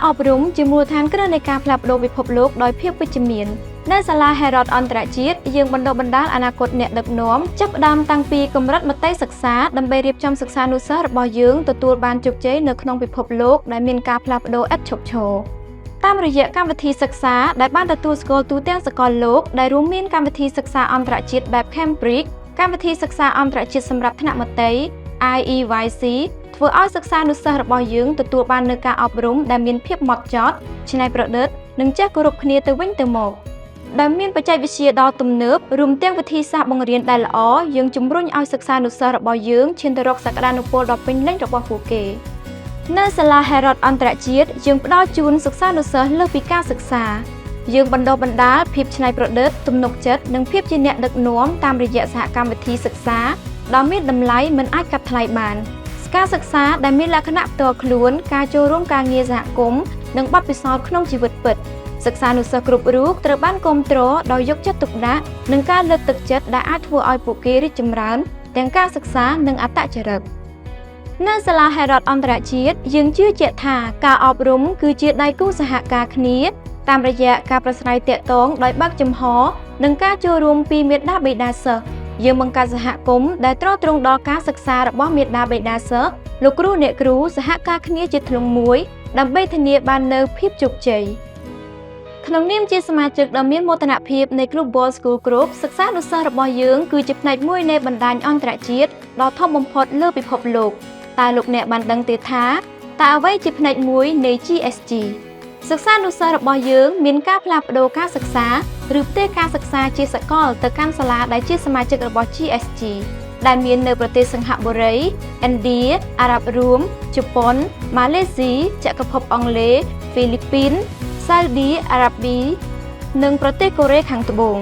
ការអប់រំជាមូលដ្ឋានគ្រឹះនៃការផ្លាស់ប្ដូរពិភពលោកដោយភាពវិជ្ជមាននៅសាលា Herod អន្តរជាតិយើងបណ្ដុះបណ្ដាលអនាគតអ្នកដឹកនាំចាប់ផ្ដើមតាំងពីកម្រិតមត្តេយ្យសិក្សាដើម្បីរៀបចំសិស្សានុសិស្សរបស់យើងទទួលបានជោគជ័យនៅក្នុងពិភពលោកដែលមានការផ្លាស់ប្ដូរឥតឈប់ឈរតាមរយៈកម្មវិធីសិក្សាដែលបានទទួលស្គាល់ទូទាំងសកលលោកដែលរួមមានកម្មវិធីសិក្សាអន្តរជាតិបែប Cambridge កម្មវិធីសិក្សាអន្តរជាតិសម្រាប់ថ្នាក់មត្តេយ្យ IEYC ធ្វើឲ្យសិស្សានុសិស្សរបស់យើងទទួលបាននូវការអប់រំដែលមានភាពហ្មត់ចត់ច្នៃប្រឌិតនិងចេះគោរពគ្នាទៅវិញទៅមកដែលមានបច្ចេកវិទ្យាដ៏ទំនើបរួមទាំងវិធីសាស្ត្របង្រៀនដែលល្អយើងជំរុញឲ្យសិស្សានុសិស្សរបស់យើងឈានទៅរកសក្តានុពលដ៏ពេញលេញរបស់ពួកគេនៅសាលា Herod អន្តរជាតិយើងផ្ដល់ជូនសិស្សានុសិស្សលើសពីការសិក្សាយើងបណ្ដុះបណ្ដាលភាពច្នៃប្រឌិតទំនុកចិត្តនិងភាពជាអ្នកដឹកនាំតាមរយៈសហកម្មវិធីសិក្សាដ៏មានតម្លៃមិនអាចកាត់ថ្លៃបានការសិក្សាដែលមានលក្ខណៈផ្ទាល់ខ្លួនការចូលរួមការងារសហគមន៍និងបទពិសោធន៍ក្នុងជីវិតពិតសិស្សានុសិស្សគ្រប់រូបត្រូវបានគ្រប់គ្រងដោយយកចិត្តទុកដាក់និងការលើកទឹកចិត្តដែលអាចធ្វើឲ្យពួកគេរីកចម្រើនទាំងការសិក្សានិងអត្តចរិតនៅសាលា Herod អន្តរជាតិយើងជឿជាក់ថាការអប់រំគឺជាដៃគូសហការគ្នាតាមរយៈការប្រស្រ័យទាក់ទងដោយបើកចំហនិងការចូលរួមពីមាតាបិតាសិស្សយើងបង្កើតសហគមន៍ដែលទ្រទ្រង់ដល់ការសិក្សារបស់មាតាបិតាសិស្សលោកគ្រូអ្នកគ្រូសហការគ្នាជាធ្លុងមួយដើម្បីធានាបាននូវភាពជោគជ័យក្នុងនាមជាសមាជិកដ៏មានមោទនភាពនៃ Global School Group សិស្សានុសិស្សរបស់យើងគឺជាផ្នែកមួយនៃបណ្ដាញអន្តរជាតិដ៏ធំបំផុតលើពិភពលោកតើលោកអ្នកបានដឹងទេថាតើអ្វីជាផ្នែកមួយនៃ GSG សិស្សានុសិស្សរបស់យើងមានការផ្លាស់ប្ដូរការសិក្សាឬផ្ទេរការសិក្សាជាសកលទៅកាន់សាលាដែលជាសមាជិករបស់ GSG ដែលមាននៅប្រទេសសិង្ហបុរី ឥណ្ឌា អារ៉ាប់រួម ជប៉ុន ម៉ាឡេស៊ី ចក្រភពអង់គ្លេស ហ្វីលីពីន សាអូឌីអារ៉ាប៊ី និងប្រទេសកូរ៉េខាងត្បូង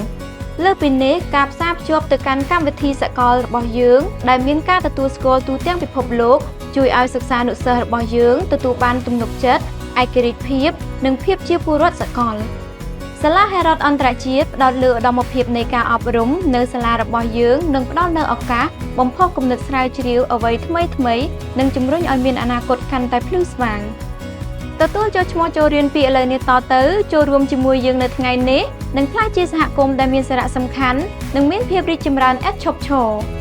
លើសពីនេះការផ្សារភ្ជាប់ទៅកាន់កម្មវិធីសកលរបស់យើងដែលមានការទទួលស្គាល់ទូទាំងពិភពលោកជួយឲ្យសិស្សានុសិស្សរបស់យើងទទួលបានទំនុកចិត្តឯករាជ្យភាពនិងភាពជាពលរដ្ឋសកលសាលា Herod អន្តរជាតិផ្ដោតលើឧត្តមភាពនៃការអប់រំនៅសាលារបស់យើងនិងផ្ដល់នូវឱកាសបំផុសគំនិតស្រាវជ្រាវអ្វីថ្មីថ្មីនិងជំរុញឲ្យមានអនាគតកាន់តែភ្លឺស្វាងទទួលចុះឈ្មោះចូលរៀនពីឥឡូវនេះតទៅចូលរួមជាមួយយើងនៅថ្ងៃនេះនឹងក្លាយជាសហគមន៍ដែលមានសារៈសំខាន់និងមានភាពរីកចម្រើនឥតឈប់ឈរ។